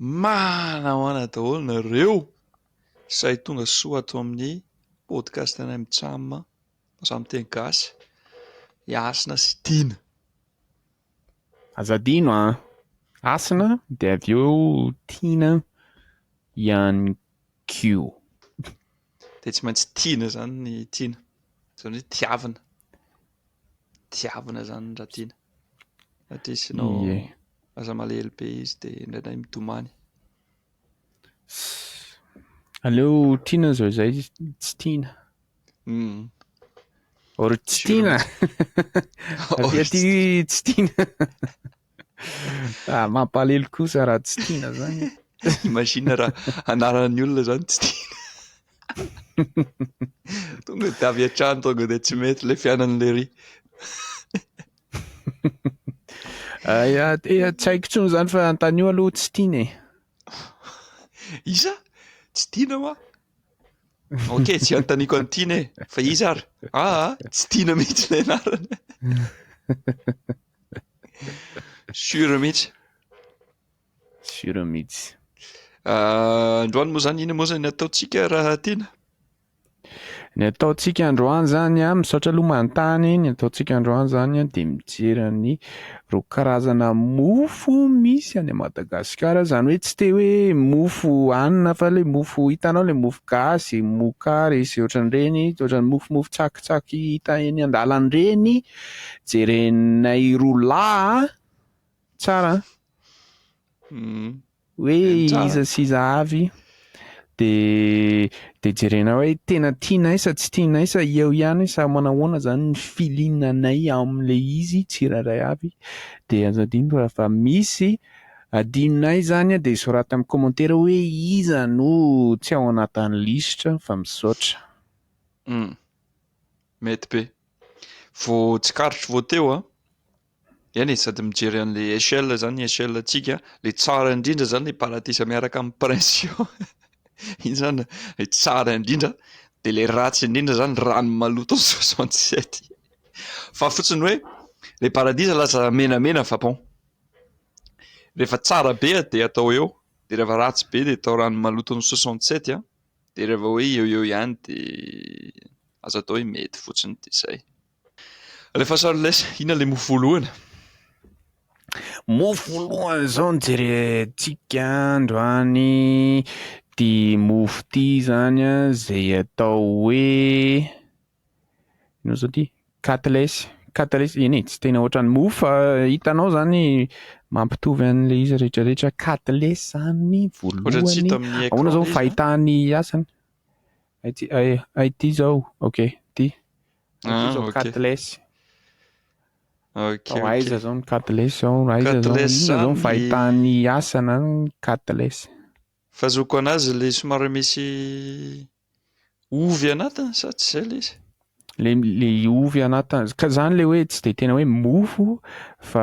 Manahoana daholo nareo? Izay tonga soa ato amin'ny podcast anay mitsam lasa miteny gasy, i Hasina sy Tiana. Aza adino an! Hasina dia avy eo Tiana ihany koa. Dia tsy maintsy tiana izany ny tiana, izany hoe tiavina. Tiavina izany raha tiana. Satria sinon Ie. lasa malahelo be izy dia indraindray mitomany. Aleo tiana zao izay tsy tiana. Or tsy tiana. Avy aty tsy tiana. Ah, mampalahelo kosa raha tsy tiana zany. Imagine raha anaran'ny olona zany tsy tiana. Tonga dia avy hatrany tonga dia tsy mety ilay fiainan'i Lery. Ah, ya, eh, tsy haiko intsony zany fa antanio aloha tsy tiana e. Iza? Tsy tiana hoa? Ok, tsy anontaniako an'i Tiana e, fa iza ary? Ah, tsy tiana mihitsy ilay anarana. Sûr mihitsy. Sûr mihitsy. Ah, androany moa zany inona moa zany ataontsika raha tiana? Ny ataontsika androany zany an, misaotra aloha manontany, ny ataontsika androany zany an dia mijery an'ireo karazana mofo misy any Madagasikara, izany hoe tsy te hoe mofo hanina fa ilay mofo hitanao ilay mofo gasy, mokary sy ohatran'ireny, ohatran'ny mofomofo tsakitsaky hita eny an-dalana ireny, jerenay roa lahy an, tsara an! Hoe iza sy iza avy de de jerena hoe tena tianay sa tsy tianay sa eo ihany sa manahoana zany ny feeling anay amin'ilay izy tsirairay avy de aza adino raha fa misy adinonay zany de soraty amin'ny commentaire hoe iza no tsy ao anatin'ny lisitra fa misaotra. Mety be. Vao tsikaritro vao teo an, Eny e, sady mijery an'le échelle zany échelle antsika, le tsara indrindra zany le paradisa miaraka amin'ny prince io, iny zany le tsara indrindra, de le ratsy indrindra zany rano maloto 67, fa fotsiny hoe le paradisa lasa menamena fa bon, rehefa tsara be de atao eo, de rehefa ratsy be de atao rano maloton'ny 67 an, de rehefa hoe eo eo ihany de aza atao hoe mety fotsiny de zay. Alefa Charles, inona ilay mofo voalohany? Mofo voalohany izao no jerentsika androany, ity mofo ity izany an izay atao hoe inona izao ity? Katles, katles, eny e, tsy tena ohatran'ny mofo fa hitanao izany mampitovy an'ilay izy rehetra rehetra, katles izany Ohatran'ny tsy voalohany, hita amin'ny ahoana écran izao ilay ny izy an? fahitany asany? Ity, ity izao, ok, ity. Ah, Zao ok. Katles. Ok, Ao ok. aiza zao ny Katles ao, aiza zao, Katles inona zao ny zany fahitan'ny asana ny Katles. Fahazoako anazy le somary misy ovy anatiny sa tsy zay le izy? Le le ovy anatiny, ka zany le hoe tsy de tena hoe mofo fa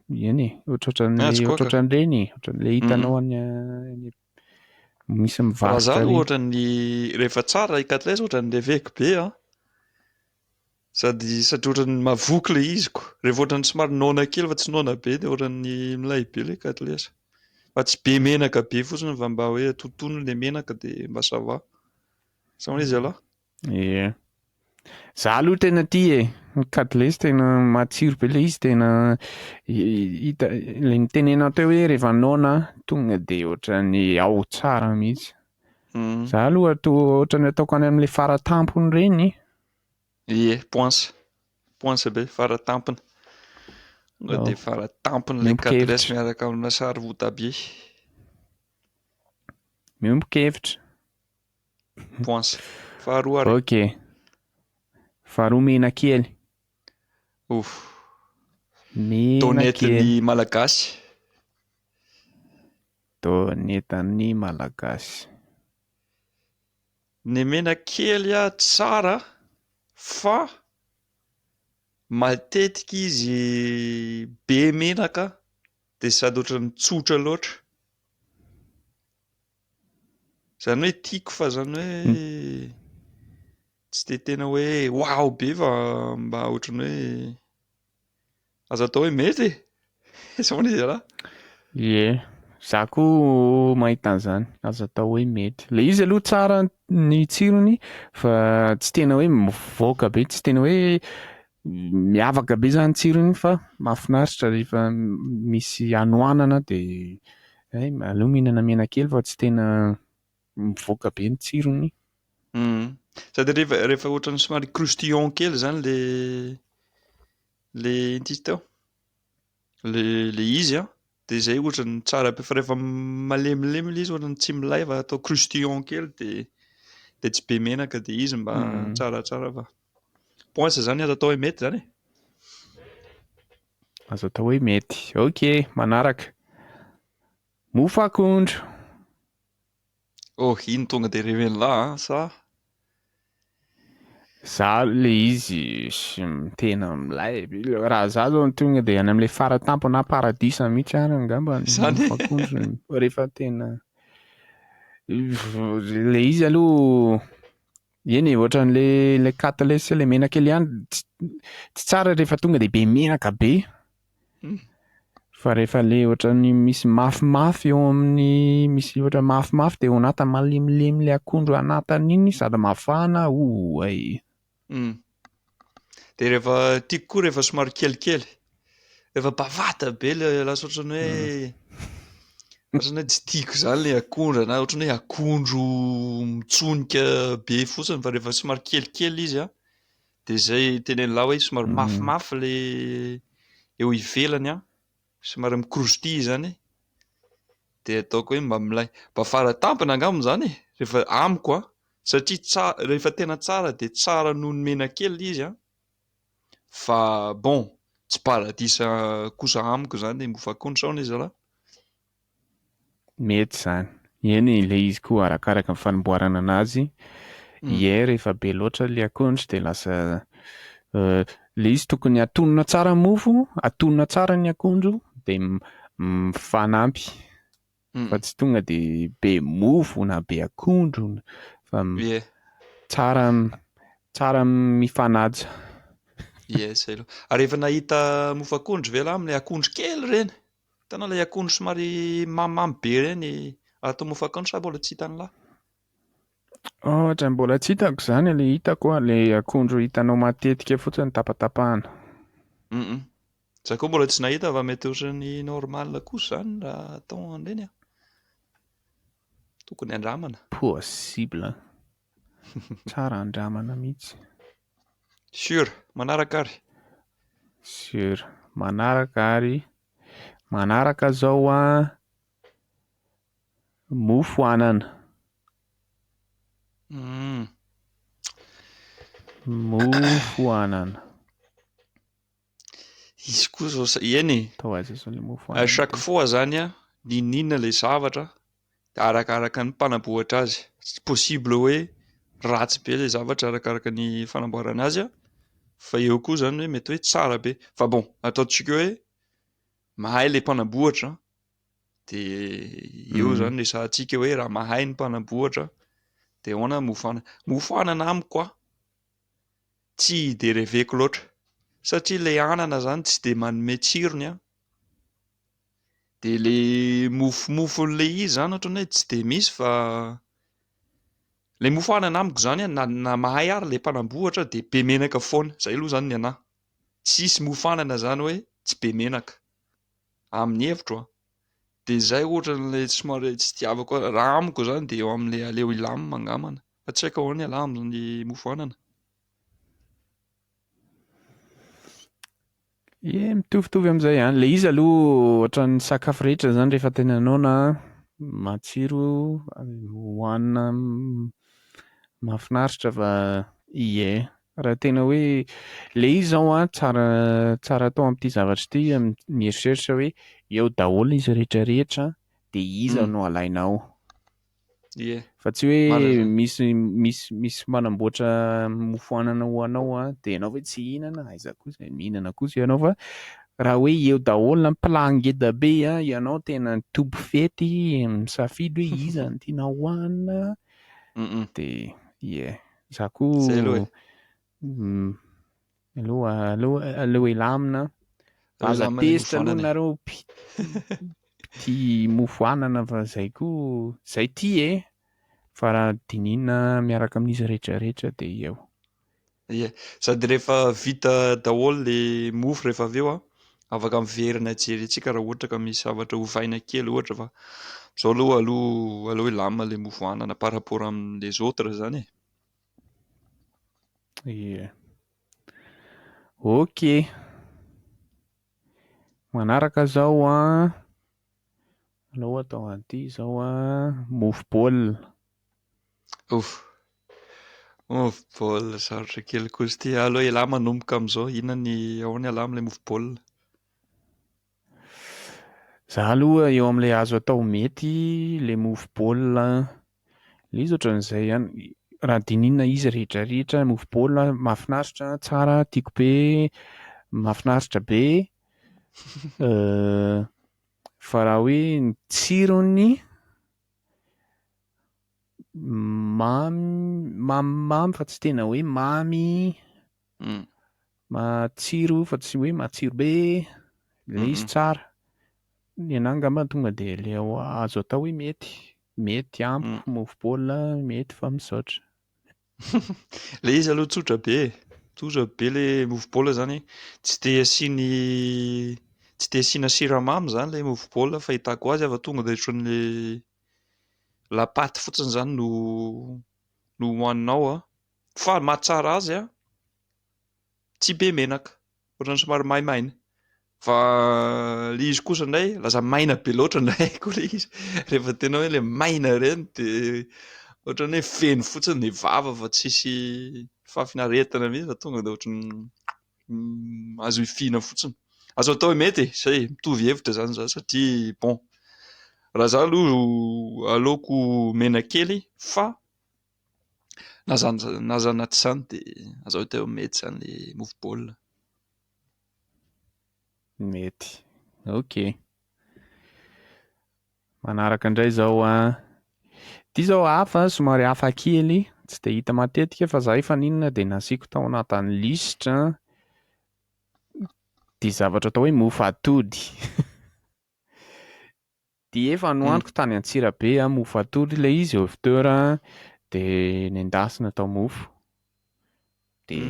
eny e, ohatrohatran'ny Ah, tsy koaka. ohatrohatran'ireny e, ohatran'le hitanao any any misy Raha za mivarotra aloha ireny. ohatran'ny rehefa tsara i Katles ohatran'ny reveko be an. Sady satria ohatran'ny mahavoky ilay izy ko. Rehefa ohatran'ny somary noana kely fa tsy noana be dia ohatran'ny milay be ilay Katles. Fa tsy be menaka be fotsiny fa mba hoe atotono ilay menaka dia mba ça va. Sa ahoana izy ialahy? Ie. Za aloha tena tia e. Ny Katles tena matsiro be ilay izy tena hita ilay nitenenao teo hoe rehefa noana tonga dia ohatran'ny ao tsara mihitsy. Za aloha toa ohatran'ny ataoko any amin'ilay fara tampony ireny. Ie, poince. Poince be, fara tampony. Tonga dia fara tampony ilay Miombon-kevitra. Katles miaraka amin'ny lasary voatabia. Miombon-kevitra. Poince. Faharoa ary. Ok. Faharoa mena kely. Ouf. Mena Donette kely. ny Malagasy. Donetan'ny Malagasy. Ny mena kely tsara fa matetika izy be menaka dia sady ohatran'ny tsotra loatra. Izany hoe tiako fa izany hoe tsy dia tena hoe waouh be fa mba ohatran'ny hoe azo atao hoe mety e! Sa ahoana izy ialahy? Ie, Za koa mahita an'izany, azo atao hoe mety. Ilay izy aloha tsara ny tsirony fa tsy tena hoe mivoaka be, tsy tena hoe miavaka be zany tsirony fa mahafinaritra rehefa misy hanoanana dia hay aleo mihinana menakely fa tsy tena mivoaka be ny tsirony. Sady rehefa ohatran'ny somary croustillant kely zany le ino ty izy teo? Le izy an, dia izay ohatran'ny tsara be fa rehefa malemilemy ilay izy ohatran'ny tsy milay fa atao croustillant kely dia tsy be menaka dia izy mba tsaratsara fa poince zany azo atao hoe mety zany e. Azo atao hoe mety. Ok, manaraka. Mofo akondro. Oh, iny tonga dia reven'lah an, sa? Za le izy tena milay be. Raha za zao no tonga dia any amin'ilay faratampony na paradisa mihitsy ary angamba ny Zany. mofo akondro rehefa tena le izy aloha eny e, ohatran'le le katale sy le menaka kely ihany tsy tsara rehefa tonga dia be menaka be. Fa rehefa le ohatran'ny misy mafimafy eo amin'ny, misy ohatra mafimafy dia ao anatiny malemilemy le akondro anatiny iny sady mafana, oay. Dia rehefa tiako koa rehefa somary kelikely, rehefa bavata be le lasa ohatran'ny hoe ohatran'ny hoe tsy tiako izany le akondro na ohatran'ny hoe akondro mitsonika be fotsiny fa rehefa somary kelikely izy an, dia izay tenenin'lah hoe somary mafimafy le eo ivelany an, somary mi-croustille izany, dia ataoko hoe mba milay. Mba faratampony angamba izany e, rehefa amiko an, satria rehefa tena tsara dia tsara noho ny menakely ilay izy an, fa bon, tsy paradisa kosa amiko izany ny mofo akondro sao anie zalahy. Mety izany. Eny e, ilay izy koa arakaraka ny fanamboarana anazy. Ie, rehefa be loatra ilay akondro dia lasa ilay izy tokony atonina tsara ny mofo, atonina tsara ny akondro dia mifanampy. Fa tsy tonga dia be mofo na be akondro fa tsara tsara mifanaja. Ie, zay aloha. Ary efa nahita mofo akondro ve lahy amin'ilay akondro kely ireny? Hitanao ilay akondro somary mamimamy be ireny atao mofo akondro sa mbola tsy hitan'lah? Ohatra mbola tsy hitako izany, ilay hitako ilay akondro hitanao matetika fotsiny tapatapahana. Za koa mbola tsy nahita fa mety ohatran'ny normal kosa izany raha atao an'ireny an. Tokony andramana. Possible. Tsara andramana mihitsy. Sûr, manaraka ary. Sûr, manaraka ary. Manaraka zao an, mofo anana. Mofo anana. Izy koa zao eny e. Atao aiza zao le mofo À anana chaque ty? fois zany an, n'inon'inona ilay zavatra dia arakaraka ny mpanamboatra azy. Tsy possible hoe ratsy be ilay zavatra arakaraka ny fanamboarana azy an, fa eo koa zany hoe mety hoe tsara be. Fa bon, ataontsika hoe mahay ilay mpanamboatra dia eo zany resahantsika hoe raha mahay ny mpanamboatra dia ahoana mofo anana. Mofo anana amiko an, tsy dia reveko loatra satria ilay anana zany tsy dia manome tsirony an, dia ilay mofomofon'ilay izy zany ohatran'ny hoe tsy dia misy fa ilay mofo anana amiko zany an, na mahay ary ilay mpanamboatra dia be menaka foana, izay aloha zany ny anahy. Tsisy mofo anana zany hoe tsy be menaka amin'ny hevitro an. Dia izay ohatran'ilay somary tsy tiavako, raha amiko zany dia eo amin'ilay aleo hilamina angambana. Fa tsy haiko ahoana ialahy amin'ny mofo anana. Ie, mitovitovy amin'izay ihany. Ilay izy aloha ohatran'ny sakafo rehetra zany rehefa tena noana, matsiro, hohanina mahafinaritra fa ie. Raha tena hoe ilay izy zao an, tsara tsara atao amin'ity zavatra ity, mieritreritra hoe eo daholo izy rehetrarehetra dia iza no alainao. Ie. Fa tsy hoe Marina zany. misy manamboatra mofo anana ho anao an, dia ianao ve tsy hihinana? Aiza kosa e, mihinana kosa ianao fa raha hoe eo daholo na plat ngeda be an, ianao tena tompo fety misafidy hoe iza no tianao hohanina. Dia ie, za koa Zay aloha e. aloha, aleo, aleo hilamina. Aleo Aza hilamina ilay tezitra mofo aloha anana e. nareo Tia mofo anana fa zay koa, zay tia e! Fa raha dinihina miaraka amin'izy rehetrarehetra dia eo. Ie, sady rehefa vita daholo le mofo rehefa avy eo an, afaka miverina jerentsika raha ohatra ka misy zavatra ovaina kely ohatra fa izao aloha aloha aleo hilamina le mofo anana par rapport amin'les autres zany e. Ie. Ok. Manaraka zao an, aleo atao an'ity zao an, mofo baolina. Ouf. Mofo baolina sarotra kely kosa ity. Aleo ialahy manomboka amin'izao. Inona ny ahoana ialahy amin'ilay mofo baolina? Za aloha eo amin'ilay azo atao mety ilay mofo baolina, ilay izy ohatran'izay ihany. Raha dinihina izy rehetrarehetra, mofo baolina mahafinaritra, tsara, tiako be, mahafinaritra be. Fa raha hoe ny tsirony mamy, mamimamy fa tsy tena hoe mamy, matsiro fa tsy hoe matsiro be, ilay izy tsara. Ny anahy angamba tonga dia ilay azo atao hoe mety, mety amiko mofo baolina, mety fa misaotra. Ilay izy aloha tsotra be e, tsotra be ilay mofo baolina izany, tsy dia asiany tsy dia asiana siramamy izany ilay mofo baolina fahitako azy fa tonga dia ohatran'ilay la pâte fotsiny izany no no hohaninao an, fa ny mahatsara azy an, tsy be menaka, ohatran'ny somary maimaina. Fa ilay izy kosa indray lasa maina be loatra indray koa ilay izy, rehefa tena hoe ilay maina ireny dia ohatran'ny hoe feno fotsiny ny vava fa tsisy fahafinaretana mihitsy fa tonga dia ohatran'ny azo hifiana fotsiny. Azo atao hoe mety e, zay e, mitovy hevitra izany za satria bon raha za aloha aleoko mena kely fa na zany na zany na tsy izany dia azo atao hoe mety izany ilay mofo baolina. Mety. Ok. Manaraka indray izao an. Ity izao hafa, somary hafa kely, tsy dia hita matetika fa za efa nihinana dia nasiako tao anatin'ny lisitra. Dia zavatra atao hoe mofo atody. Dia efa nohaniko tany Antsirabe an, mofo atody ilay izy, œuf d'or dia nendasina atao mofo. Dia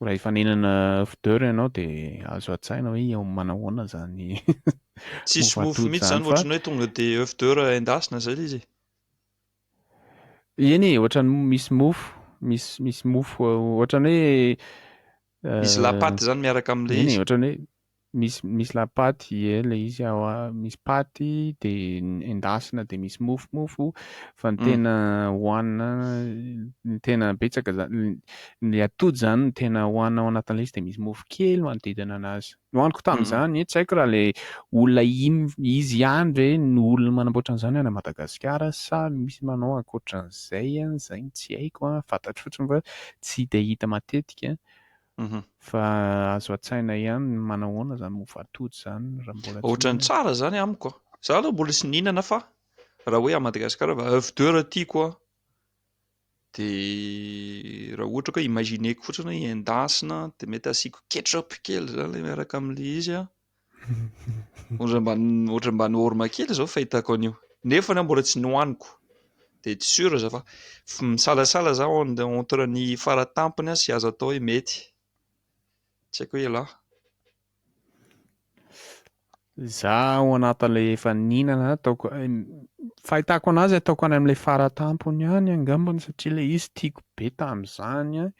raha efa nihinana œuf d'or ianao dia azo an-tsaina hoe eo manahoana izany Tsisy mofo mofo atody mihitsy izany izany fa ohatran'ny hoe tonga dia œuf d'or endasina izay ilay izy e. Eny e, ohatran'ny misy mofo, misy misy mofo ohatran'ny hoe Misy la pâte izany miaraka amin'ilay eny e, izy. ohatran'ny hoe misy misy la pâte, ie ilay izy ao misy paty dia endasina dia misy mofomofo fa ny tena hohanina ny tena betsaka zany ny atody zany no tena hohanina ao anatin'ilay izy dia misy mofo kely manodidina anazy. Nohaniko tamin'izany, tsy haiko raha ilay olona iny izy ihany ve no olona manamboatra an'izany any Madagasikara sa misy manao ankoatran'izay, izay no tsy haiko an, fantatro fotsiny fa tsy dia hita matetika. Fa azo an-tsaina ihany ny manahoana izany mofo atody izany raha mbola tsy Ohatran'ny nihinana. tsara izany amiko. Za aloha mbola tsy nihinana fa raha hoe à Madagasikara fa œuf d'or tiako an. Dia raha ohatra ka imagineko fotsiny hoe endasina dia mety asiako ketchup kely izany ilay miaraka amin'ilay izy an. Ohatra mba ohatra mba norme kely izao fahitako an'io. Nefa aho mbola tsy nohaniko. Dia tsy sûr za fa misalasala za entre ny faratampony sy azo atao hoe mety. Tsy haiko hoe ialahy. Za ao anatin'ilay efa nihinana ataoko fahitako anazy ataoko any amin'ilay faratampony ihany angambany satria ilay izy tiako be tamin'izany an.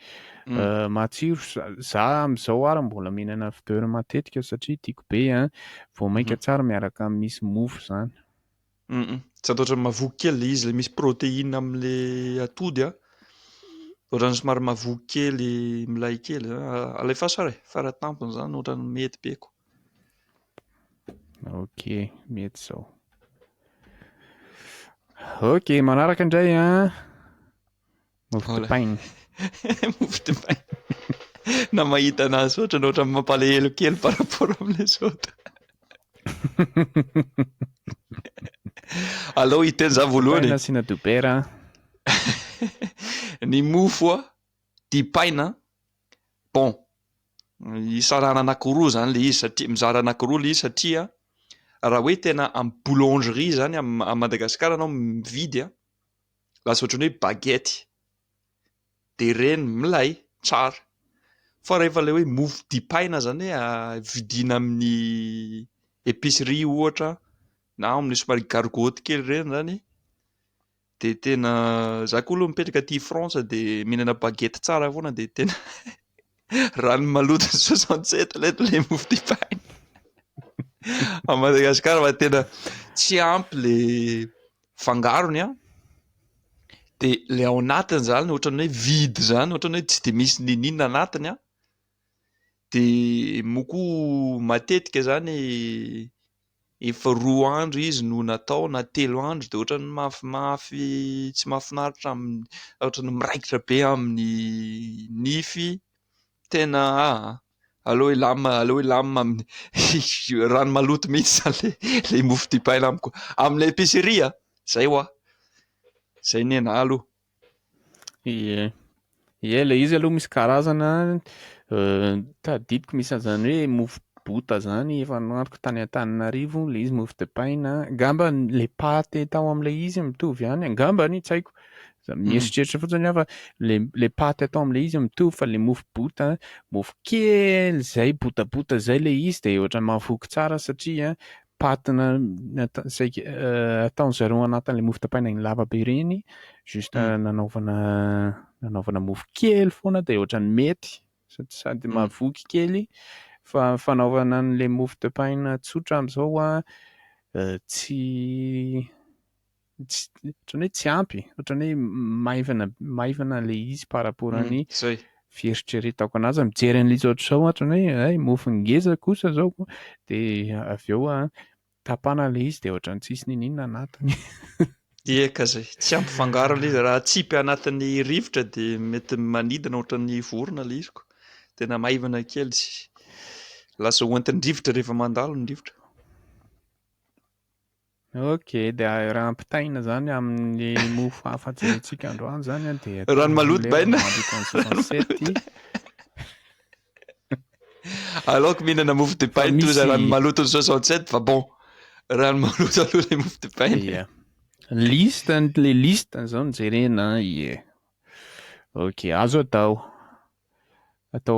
Matsiro za amin'izao ary mbola mihinana œuf d'or matetika satria tiako be an. Vao mainka tsara miaraka amin'ny misy mofo izany. Sady ohatran'ny mahavoky kely ilay izy, ilay misy protéine amin'ilay atody an. Ohatran'ny somary mahavoky kely, milay kely. Alefaso ary e, faratampony izany ohatran'ny mety be ko. Ok, mety izao. Ok, manaraka indray an. Mofo Voilà. dipaina. Mofo dipaina. Na mahita anazy ohatrany ohatran'ny mampalahelo kely par rapport amin'ilay autres. Aleo hiteny za voalohany. Dipaina asiana dobera. Ny mofo a, dipaina, bon, isarahana anankiroa zany ilay izy satria, mizara anankiroa ilay izy satria Raha hoe tena amin'ny boulangerie zany a Madagasikara anao mividy a, lasa ohatran'ny hoe baguette, de reny milay tsara. Fa rehefa ilay hoe mofo dipaina zany hoe vidiana amin'ny épicerie ohatra na amin'ny somary gargotte kely ireny zany, de tena za koa aloha mipetraka aty Frantsa de mihinana baguette tsara foana, de tena rano maloto 67 reto le mofo dipaina a Madagasikara, fa tena tsy ampy le fangarony a, de le ao anatiny zany ohatran'ny hoe vide zany, ohatran'ny hoe tsy de misy nininona anatiny a. De moa koa matetika zany efa 2 andro izy no natao na 3 andro, de ohatran'ny mafimafy, tsy mahafinaritra, ohatran'ny miraikitra be amin'ny nify. Tena aleo hilamina, aleo hilamina amin'ny rano maloto mihitsy zany le mofo dipaina amiko amin'ilay épicerie a. Zay hoa, zay ny anahy aloha. Ie, le izy aloha misy karazana, tadidiko misy an'izany hoe mofo bota zany efa nohaniko tany Antananarivo le izy, mofo dipaina. Angamba le pâte tao amin'ilay izy mitovy ihany angambany, tsy haiko. Mieritreritra fotsiny aho fa le pâte atao amin'ilay izy mitovy, fa le mofo bota, mofo kely zay, botabota zay le izy, de ohatran'ny mahavoky tsara satria pâte-na saika ataon'zareo anatin'le mofo dipaina iny lava be ireny, juste nanaovana mofo kely foana, de ohatran'ny mety sady mahavoky kely. Fa fanaovana an'le mofo dipaina tsotra am'izao a, tsy ohatran'ny hoe tsy ampy, ohatran'ny hoe maivana maivana le izy par rapport any Zay. fieritreretako anazy. Mijery an'ilay izy ohatr'izao, ohatran'ny hoe ay, mofo ngeza kosa zao, de avy eo a tapahana le izy, de ohatran'ny tsisy nininona anatiny. Ie ka zay, tsy ampy fangaro ilay izy. Raha atsipy anatin'ny rivotra de mety manidina ohatran'ny vorona ilay izy ko. Tena maivana kely sy lasa hoentin'ny rivotra rehefa mandalo ny rivotra. Ok, de raha ampitaina zany amin'ny mofo hafa jerentsika androany zany a, de Rano maloto baina. Rano maloto. Aleoko mihinana mofo dipaina toy izay rano maloto ny 67, fa bon, rano maloto aloha ilay mofo dipaina. Ia. Liste, le liste zao no jerena, ie. Ok, azo atao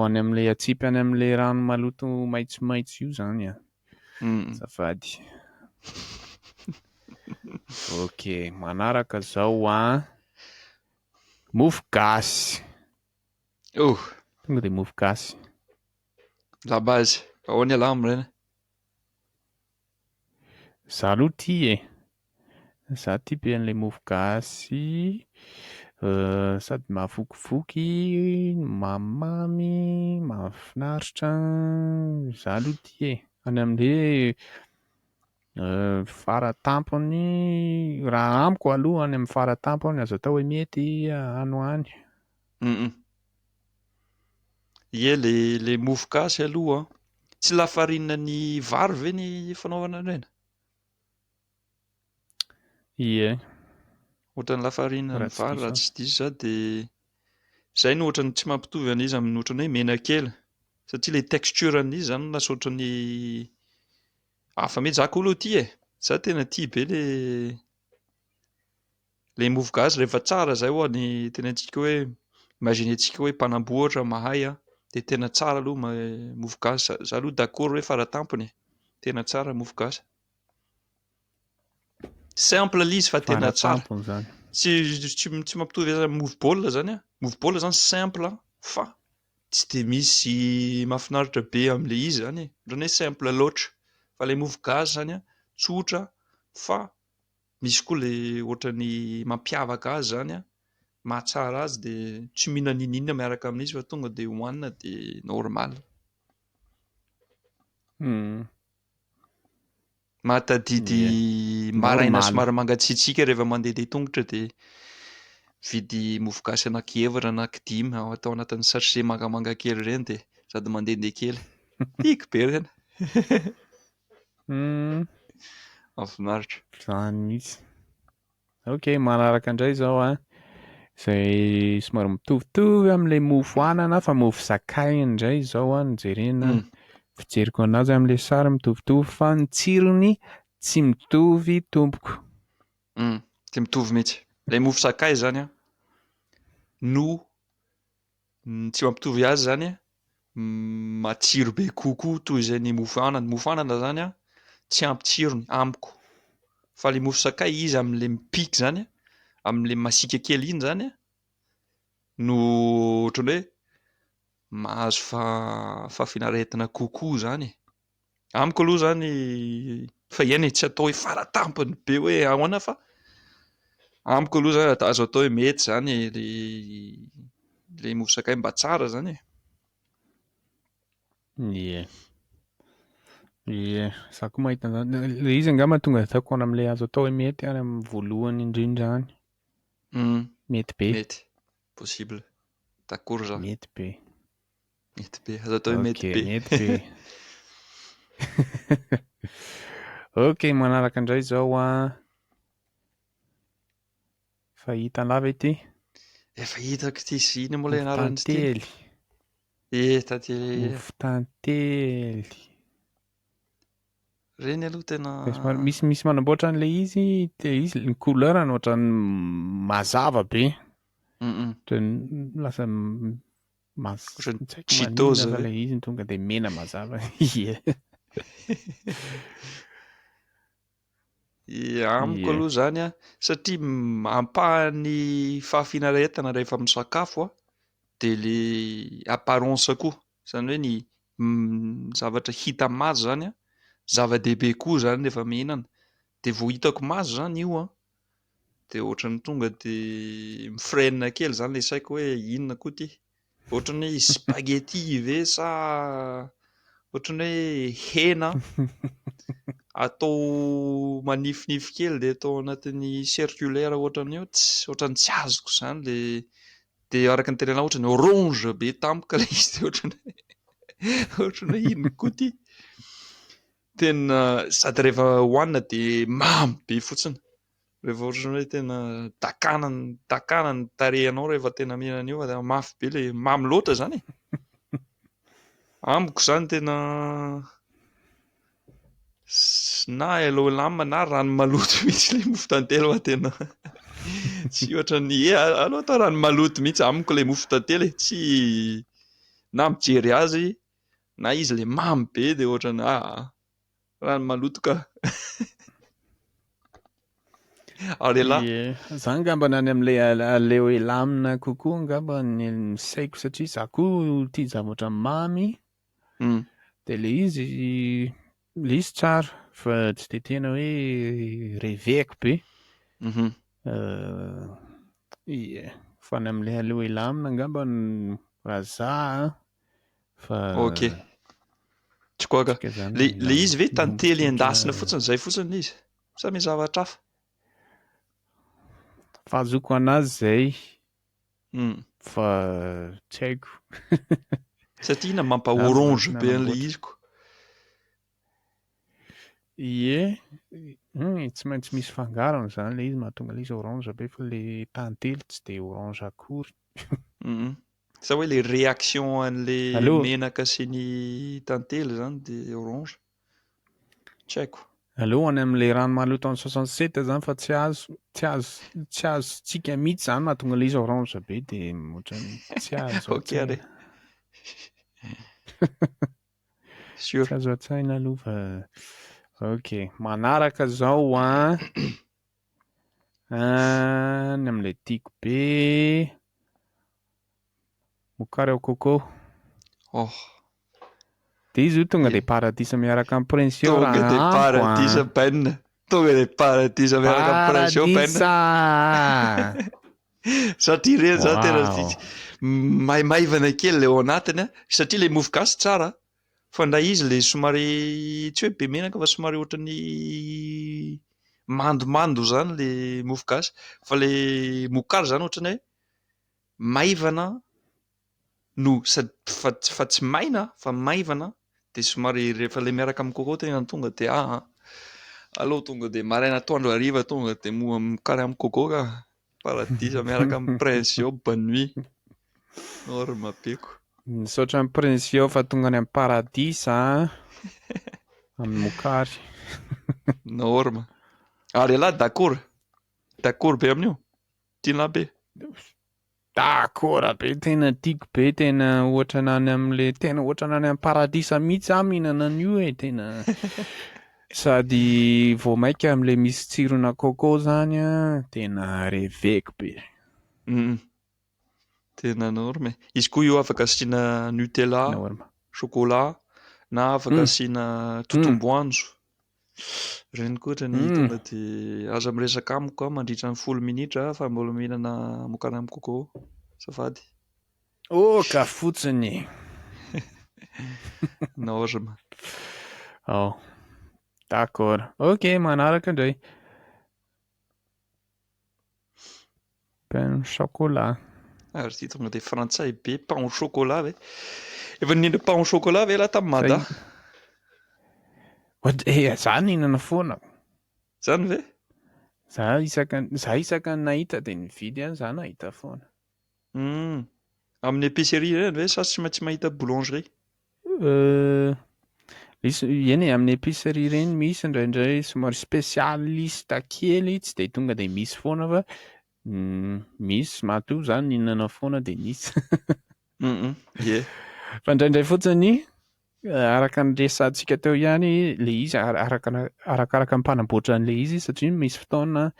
any amin'ilay atsipy any amin'ilay rano maloto maitsomaitso io zany a. Azafady. Ok, manaraka zao a, mofo gasy. Oh. Tonga de mofo gasy. La base. Ahoana ialahy amin'ireny? Za aloha tia e. Za tia be an'ilay mofo gasy, sady mahavokivoky, mamimamy, mahafinaritra. Za aloha tia e. Any amin'le faratampony raha amiko aloha, any amin'ny faratampony azo atao hoe mety any ho any. Ie, le mofo gasy aloha tsy lafarinina ny vary ve ny fanaovana an'ireny? Ie. Ohatran'ny lafarinina ny Raha tsy vary diso raha aho. tsy diso za, de zay no ohatran'ny tsy mampitovy an'izy amin'ny ohatran'ny hoe menakely, satria le texture an'izy zany lasa ohatran'ny hafa mihitsy. Za koa aloha tia e, za tena tia be le mofo gasy rehefa tsara zay hoa. Ny tenentsika hoe, imagine-ntsika hoe mpanamboatra mahay a, de tena tsara aloha mofo gasy. Za aloha d'accord hoe faratampony e, tena tsara mofo gasy. Simple ilay izy fa tena tsara. Faratampony zany. Tsy mampitovy azy amin'ny mofo baolina zany a. Mofo baolina zany simple fa tsy de misy mahafinaritra be amin'ilay izy zany e, ohatran'ny hoe simple loatra. Fa ilay mofo gasy zany a, tsotra fa misy koa le ohatran'ny mampiavaka azy zany a, mahatsara azy, de tsy mihinana n'inon'inona miaraka amin'izy fa tonga de hohanina de normal. Mahatadidy maraina Normal. somary mangatsiatsiaka rehefa mandehandeha tongotra, de mividy mofo gasy anaky efatra, anaky dimy, atao anatin'ny sachet mangamanga kely ireny, de sady mandehandeha kely. Tiako be ireny. Mahafinaritra. Zany mihitsy. Ok, manaraka indray zao a, izay somary mitovitovy amin'ilay mofo anana, fa mofo sakay indray zao a no jerena. Fijeriko anazy amin'ilay sary mitovitovy, fa ny tsirony Tsy mitovy tompoko. Tsy mitovy mihitsy. Ilay mofo sakay zany an, no tsy mampitovy azy zany an, matsiro be kokoa toy izay ny mofo anana. Ny mofo anana zany an, tsy ampy tsirony amiko. Fa ilay mofo sakay izy amin'ilay mipiky zany an, amin'ilay masiaka kely iny zany an, no ohatran'ny hoe mahazo fahafinaretana kokoa zany e. Amiko aloha zany fa eny e, tsy atao hoe faratampony be hoe ahoana fa amiko aloha zany azo atao hoe mety zany le mofo sakay mba tsara zany e. Ie. Ie, za koa mahita an'izany. Ilay izy angamba tonga ataoko any amin'ilay azo atao hoe mety any amin'ny voalohany indrindra any. Mety be. Mety. Possible. D'accord za. Mety be. Mety be. Azo atao hoe mety Ok, be. mety be. Ok, manaraka indray izao an. Fa hita lava ity. Efa hitako ity sy iny moa ilay Mofo anarany ity. tantely. Eh, tantely. Mofo tantely. Ireny aloha tena Misy misy manamboatra an'ilay izy, te izy ny couleur-ny ohatran'ny mazava be. Ohatran'ny lasa Ohatran'ny tsy haiko Cheetos maninona fa ve? ilay izy tonga dia mena mazava. Ie. Ie, amiko Ie. aloha zany an, satria ampahan'ny fahafinaretana rehefa misakafo an, dia le apparence koa, izany hoe ny zavatra hita maso zany an, zava-dehibe koa zany rehefa mihinana. Dia vao hitako maso zany io an, dia ohatran'ny tonga dia mi-freine kely zany ilay saiko hoe inona koa ity. Ohatran'ny hoe spaghetti ve sa ohatran'ny hoe hena atao manifinify kely dia atao anatin'ny circulaire ohatran'io, tsy ohatran'ny tsy azoko izany le dia araka ny tenenao ohatran'ny orange be tampoka ilay izy dia ohatran'ny ohatran'ny hoe inona koa ity. Tena sady rehefa hohanina dia mamy be fotsiny. Rehefa ohatran'ny hoe tena dakana dakana ny tarehinao rehefa tena mihinana an'io fa tena mafy be ilay mamy loatra izany e. Amiko izany tena na aleo lamina na rano maloto mihitsy ilay mofo tantely fa tena tsy ohatran'ny e aleo atao rano maloto mihitsy amiko ilay mofo tantely e. Tsy na mijery azy na izy ilay mamy be dia ohatran'ny rano maloto ka. Ary elah. Ie, za angamba any amin'ilay aleo elamina kokoa angamba ny saiko satria za koa tia zavatra mamy. Dia ilay izy, ilay izy tsara fa tsy dia tena hoe reveko be. Ie, fa any amin'ilay aleo elamina angamba raha za an, fa Ok. Tsy koaka. tsika zany Le le izy ve mila tantely mitsotra. endasina fotsiny izay fotsiny izy? Sa misy zavatra hafa? Fahazoako anazy zay fa tsy haiko. Satria inona mampa Za mbola orange tsy be an'ilay nanamboatra. izy ko. Ie, tsy maintsy misy fangarony zany ilay izy mahatonga ilay izy orange be fa ilay tantely tsy dia orange akory. Sa hoe le réaction an'ilay Aleo menaka sy ny tantely zany dia orange? Tsy haiko. Aleo any amin'ilay rano maloto amin'ny 67 zany fa tsy azo tsy azo tsy azontsika mihitsy zany mahatonga ilay izy orange be dia ohatran'ny tsy azo Ok an-tsaina. ary. Sûr. Tsy azo an-tsaina aloha fa ok. Manaraka zao an, any amin'ilay tiako be mokary au coco. Oh. Dia izy io tonga Ie. dia paradisa miaraka amin'ny Prince io Tonga raha dia amiko paradisa an. Ben. Tonga dia paradisa miaraka amin'ny Prince io Ben. Paradisa. Satria ireny zany tena Wow. maimaivana kely ilay ao anatiny an, satria ilay mofo gasy tsara fa ndray izy ilay somary tsy hoe be menaka fa somary ohatran'ny mandomando zany ilay mofo gasy fa ilay mokary zany ohatran'ny hoe maivana no sady fa tsy maina fa maivana dia somary rehefa ilay miaraka amin'ny coco tena tonga dia aleo tonga dia maraina atoandro hariva tonga dia moa mokary amin'ny coco ka. Paradisa miaraka amin'ny Prince io bonne nuit. Norme be ko. Misaotra amin'ny Prince io fa tonga any amin'ny paradisa an. Amin'ny mokary. Norme. Ary ialahy d'accord? D'accord be amin'io? Tianà be? D'accord be, tena tiako be, tena ohatra ny any amin'le tena ohatra ny any amin'ny paradisa mihitsy aho mihinana an'io e, tena sady vao maika amin'le misy tsirona coco zany an, tena reveko be. Tena norme e. Izy koa io afaka asiana Nutella, Norme. chocolat, na afaka asiana totom-boanjo. Ireny koa ohatran'ny tonga dia aza miresaka amiko aho mandritra ny 10 minitra fa mbola mihinana mokary amin'ny coco. Azafady. Oka fotsiny. Norme. Ao. D'accord. Ok, manaraka indray. Pain au chocolat. Ary ity tonga dia frantsay be, pain au chocolat ve? Efa nihinana pain au chocolat ve lahy tamin'i Mada? What? Eh, za nihinana foana. Zany ve? Za isaka ny nahita dia nividy ihany, za nahita foana. Amin'ny épicerie ireny ve sa tsy maintsy mahita boulangerie? Misy eny e, amin'ny épicerie ireny misy indraindray somary spécialiste kely, tsy dia tonga dia misy foana fa misy matoa za nihinana foana dia nisy. Ie. Fa indraindray fotsiny araka ny resahantsika teo ihany le izy, arakaraka ny mpanamboatra an'le izy, satria misy fotoana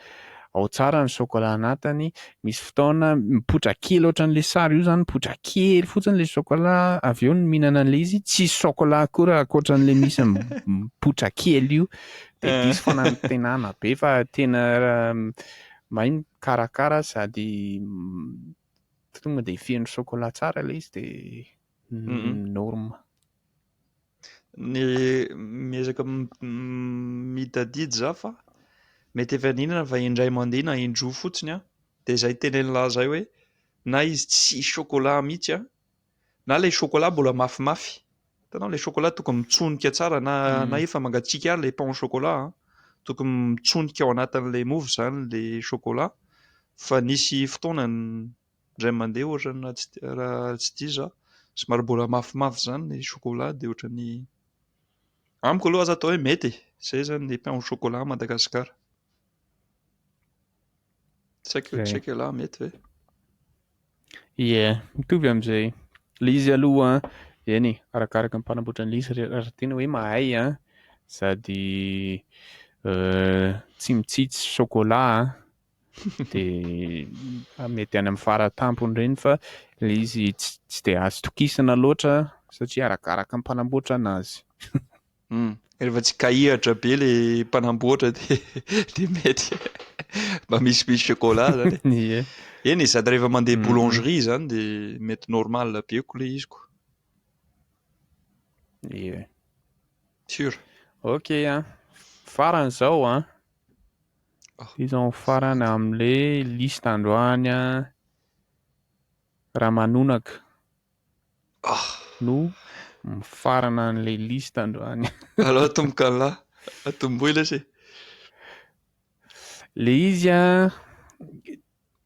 ao tsara ny chocolat anatiny, misy fotoana mipoitra kely ohatran'le sary io zany, mipoitra kely fotsiny le chocolat, avy eo ny mihinana an'le izy tsisy chocolat akory ankoatran'le misy mipoitra kely io, dia diso fanantenana be fa tena mahay mikarakara sady tonga dia feno chocolat tsara ilay izy dia norme. Ny miezaka mitadidy za fa mety efa nihinana fa indray mandeha na indroa fotsiny aho, dia izay tenenin'lahy zay hoe na izy tsisy chocolat mihitsy an, na ilay chocolat mbola mafimafy. Hitanao ilay chocolat tokony mitsonika tsara na efa mangatsiaka ary ilay pain au chocolat an, tokony mitsonika ao anatin'ilay mofo izany ilay chocolat, fa nisy fotoana indray mandeha ohatra na tsy raha tsy diso zaho, somary mbola mafimafy izany ilay chocolat dia ohatran'ny amiko aloha aza atao hoe mety e, izay zany ny pain au chocolat Madagasikara. Tsy haiko tsy haiko ialahy mety ve? Ie, mitovy amin'izay. Ilay izy aloha eny e, arakaraka ny mpanamboatra an'ilay izy raha tena hoe mahay an, sady tsy mitsitsy chocolat dia mety any amin'ny faratampony ireny, fa ilay izy tsy dia azo tokisana loatra satria arakaraka ny mpanamboatra anazy. Rehefa tsy kahihatra be ilay mpanamboatra dia mety mba misimisy chocolat zany e. Ie. Eny e, sady rehefa mandeha boulangerie zany dia mety normal be ko ilay izy ko. Ie. Sûr. Ok an, farany izao an. Izao farany amin'ilay liste androany an, ramanonaka no mifarana an'ilay liste androany. Aleo atomboka an'lahy, atombohy lesy e. Ilay izy an,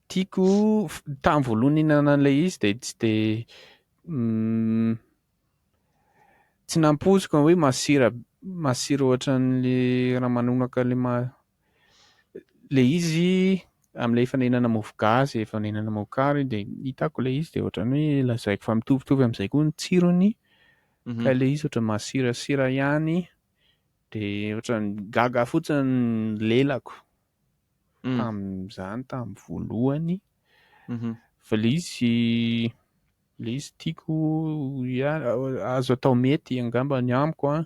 tiako tamin'ny voalohany nihinana an'ilay izy dia tsy dia tsy nampoiziko hoe masira masira ohatran'ilay ramanonaka ilay ilay izy amin'ilay efa nihinana mofo gasy, efa nihinana mokary dia hitako ilay izy dia ohatran'ny hoe lazaiko fa mitovitovy amin'izay koa ny tsirony, ka ilay izy ohatran'ny masirasira ihany dia ohatran'ny gaga fotsiny ny lelako tamin'izany tamin'ny voalohany. Fa ilay izy tiako ihany, azo atao mety angamba ny amiko an.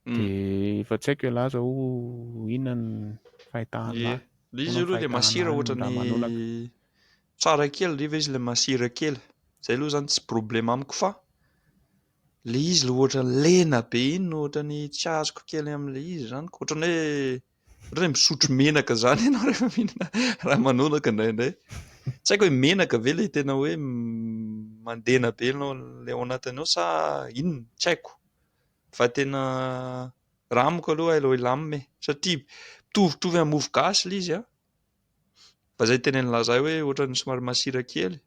Dia efa tsy haiko ialahy zao inona ny fahitana Ie. Ilay izy aloha ilay masira ohatran'ny tsara kely rehefa izy ilay masira kely. Izay aloha zany tsy problème amiko fa ilay izy ilay ohatran'ny lena be iny no ohatran'ny tsy azoko kely amin'ilay izy zany. Ohatran'ny hoe misotro menaka zany ianao rehefa mihinana ramanonaka indraindray. Tsy haiko hoe menaka ve ilay tena hoe mandena be ianao ilay ao anatiny ao sa inona? Tsy haiko. Fa tena raha amiko aloha aleo hilamina e, satria mitovitovy amin'ny mofo gasy ilay izy an. Fa izay tenenin'lahy zay hoe ohatran'ny somary masira kely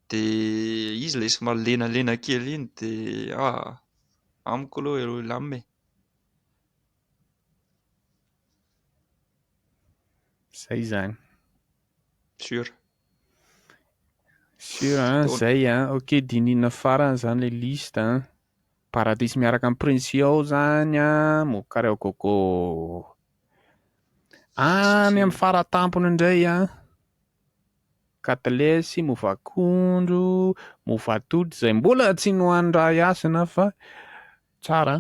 dia izy ilay somary lenalena kely iny dia amiko aloha aleo hilamina e. Zay zany. Sûr. Sûr an, zay an. Ok, dinihina farany zany le liste an. Paradisy miaraka amin'ny Prince ao zany an, mokary ao gogo. Any amin'ny faratampony indray an, katilesy, mofo akondro, mofo atody izay mbola tsy nohanin-dRaha Hasina fa tsara.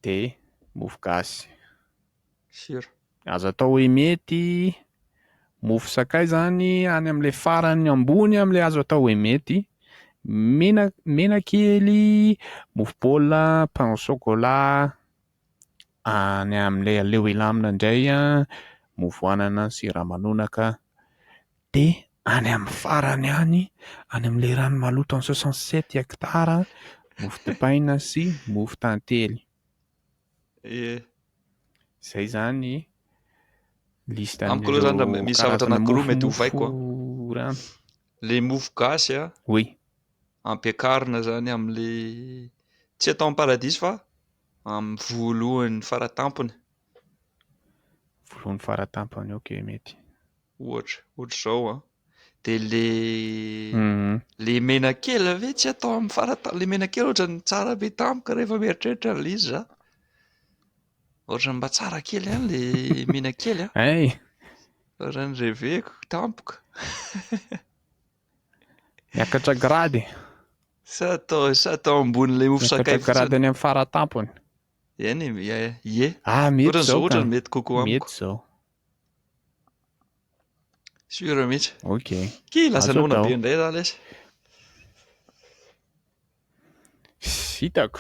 Dia mofo gasy. Sûr. Azo atao hoe mety, mofo sakay zany any amin'ilay farany ambony amin'ilay azo atao hoe mety, mena menakely, mofo baolina, pain au chocolat, any amin'ilay aleo hilamina indray an, mofo anana sy ramanonaka, dia any amin'ny farany any, any amin'ilay rano maloto amin'ny 67 hectares, mofo dipaina sy mofo tantely. Ie. Zay zany liste Amiko aloha zany raha an'ireo misy zavatra karazana anankiroa mety hovaiko an. mofomofo rano. Le mofo gasy an, Oui. ampiakarina zany amin'le tsy atao amin'ny paradisy fa amin'ny voalohany faratampony. Voalohany faratampony, ok, mety. Ohatra, ohatra zao an. Dia le le menakely ve tsy atao amin'ny farata-, le menakely ohatran'ny tsara be tampoka rehefa mieritreritra an'ilay izy za. Ohatran'ny mba tsara kely ihany le menakely an. Ay. Ohatran'ny reveko tampoka. Miakatra grady. Sa atao ambonin'ilay mofo Miakatra sakay grady fotsiny. any amin'ny faratampony. Eny e, ie. Ah, mety Ohatran'izao zao ka. ohatran'ny mety kokoa amiko. Mety zao. Sûr mihitsy. Ok. Ki lasa Azo noana atao. be indray za lesy. Hitako.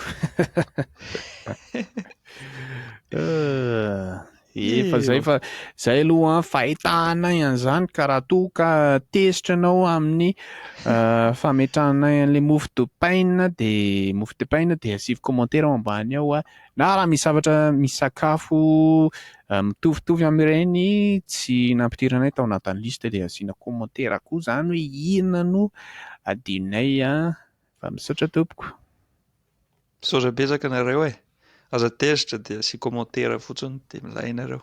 Efa zay fa zay aloha fahitanay an'izany ka raha toa ka tezitra anao amin'ny fametrahanay an'ilay mofo dipaina de mofo dipaina de asivo commentaire ao ambany ao a, na raha misy zavatra misy sakafo mitovitovy amin'ireny tsy nampidiranay tao anatin'ny liste de asiana commentaire koa zany hoe inona no adinonay a, fa misaotra tompoko. Misaotra betsaka anareo e. Aza tezitra dia asia commentaire fotsiny dia milay nareo.